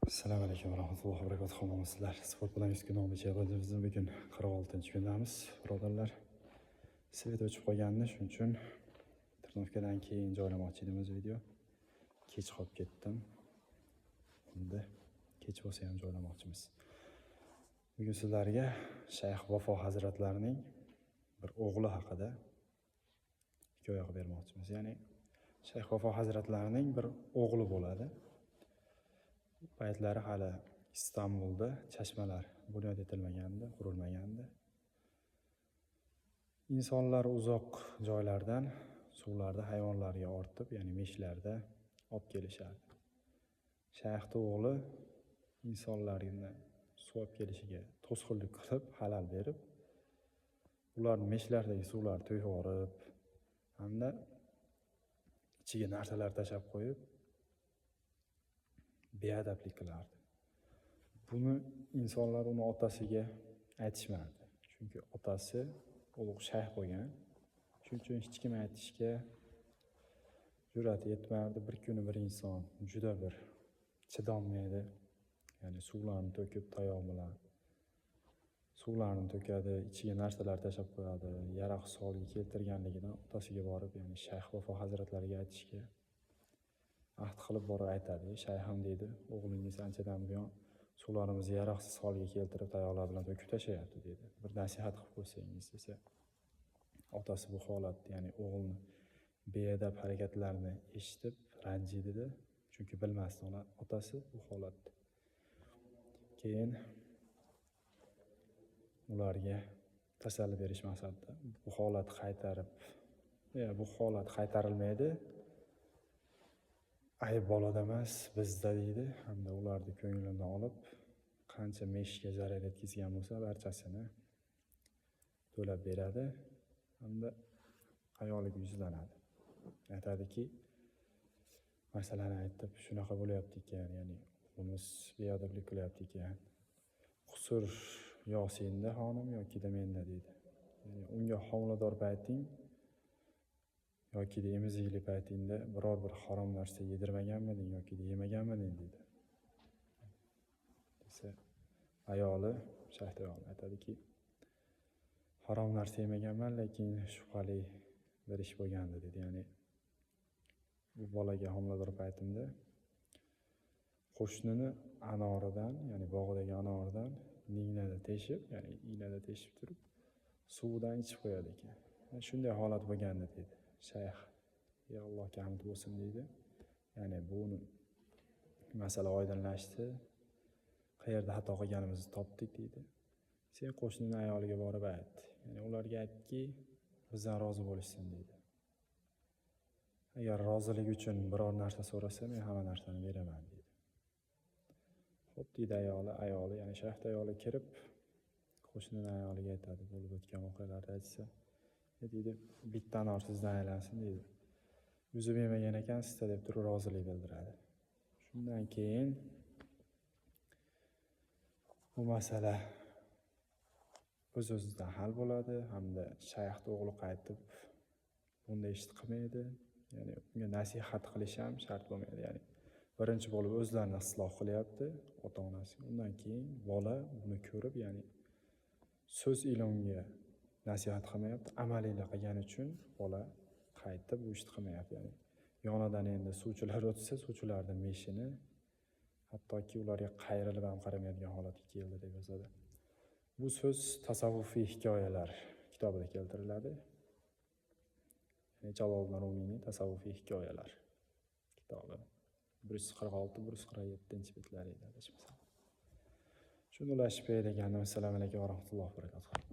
Assalomu alaykum va rahmatullohi va barakatuh. Hammamizlar sport bilan 100 kun challenge'imizni bugun 46-kundamiz, birodarlar. Свет o'chib qolgandi, shuning uchun тренировка dan keyin joylamoqchi edim o'z video. Kech qolib ketdim. Endi kech bo'lsa ham joylamoqchimiz. Bugun sizlarga Shayx Vafo hazratlarining bir o'g'li haqida hikoya qilib bermoqchimiz. Ya'ni Shayx Vafo hazratlarining bir o'g'li bo'ladi. U paytlari hali Istanbulda chashmalar bunyod etilmagandi, qurilmagandi. Insonlar uzoq joylardan suvlarni hayvonlarga ortib, ya'ni meshlarda olib kelishardi. Shayxni o'g'li insonlarni suv olib kelishiga to'sqinlik qilib, xalal berib, ularni meshlardagi suvlarni to'kib yuborib hamda ichiga narsalar tashlab qo'yib, beadablik qilardi. Buni insonlar uni otasiga aytishmardi. Chunki otasi ulug' shayx bo'lgan. Shuning uchun hech kim aytishga jur'ati yetmardi. Bir kuni bir inson juda bir chidolmaydi. Ya'ni suvlarni to'kib tayoq bilan suvlarni to'kadi, ichiga narsalar tashlab qo'yadi. Yaroqsiz holga keltirganligidan otasiga borib, ya'ni Shayx Vafo hazratlariga aytishga ahd qilib borib aytadi. "Shayxim, – deydi, – o'g'lingiz anchadan buyon suvlarimizni yaroqsiz holga keltirib, tayoqlar bilan to'kib tashlayapti, – deydi. "Bir nasihat qilib qo'ysangiz", desa, otasi bu holatni, ya'ni o'g'lini beadab harakatlarini eshitib ranjiydida, chunki bilmasdi otasi bu holatni. Keyin ularga tasalli berish maqsadida bu holat qaytarib, bu holat qaytarilmaydi. Ayb bolada emas, bizda, deydi hamda ularni ko'nglini olib, qancha meshga zarar yetkazgan bo'lsa, barchasini to'lab beradi hamda ayoliga yuzlanadi. Aytadiki, masalani aytib, shunaqa bo'lyapti ekan, ya'ni o'g'limiz beadablik qilyapti ekan. Qusur yo senda, xonim, yokida menda, deydi. Ya'ni unga homilador payting yokida emizikli paytingda biror bir harom narsa yedirmaganmiding yokida yemaganmiding, deydi. Desa, ayoli, shayx ayoli aytadiki, harom narsa yemaganman, lekin shubhali bir ish bo'lgandi, dedi. Ya'ni bu bolaga homilador paytimda qo'shnini anoridan, ya'ni bog'idagi anoridan nignada teshib, ya'ni ignada teshib turib, suvidan ichib qo'yadi ekan. Shunday holat bo'lgandi, deydi. Shayx, "Ey, Allohga hamd bo'lsin", deydi. Ya'ni bu masala oydinlashdi. Qayerda xato qilganimizni topdik, deydi. Sen qo'shnini ayoliga borib ayt. Ya'ni ularga aytki, bizdan rozi bo'lishsin, deydi. Agar rozilik uchun biror narsa so'rasa, men hamma narsani beraman, deydi. Xo'p, deydi ayoli, ayoli, ya'ni shayx ayoli kirib qo'shnini ayoliga aytadi, bo'lib o'tgan voqealarni aytsa, deydi, bitta anor sizdan aylansin, deydi. Uzib yemagan ekansizda, deb turib rozilik bildiradi. Shundan keyin bu masala o'z-o'zidan hal bo'ladi hamda shayxni o'g'li qaytib bunday ishni qilmaydi. Ya'ni unga nasihat qilish ham shart bo'lmaydi. Ya'ni birinchi bo'lib o'zlarini isloh qilyapti ota-onasi. Undan keyin bola buni ko'rib, ya'ni so'z ila unga nasihat qilmayapti, amaliyla qilgani uchun bola qaytib bu ishni qilmayapti. Ya'ni yonidan endi suvchilar o'tsa, suvchilarni meshini hattoki ularga qayrilib ham qaramaydigan holatga keldi, deb yozadi. Bu so'z Tasavvufiy hikoyalar kitobida keltiriladi. Ya'ni Jaloliddin Rumiyning Tasavvufiy hikoyalar kitobi. 146-147 betlari edi, adashmasam. Shuni ulashib degandim. Assalomu alaykum va rahmatullohi va barakatuh.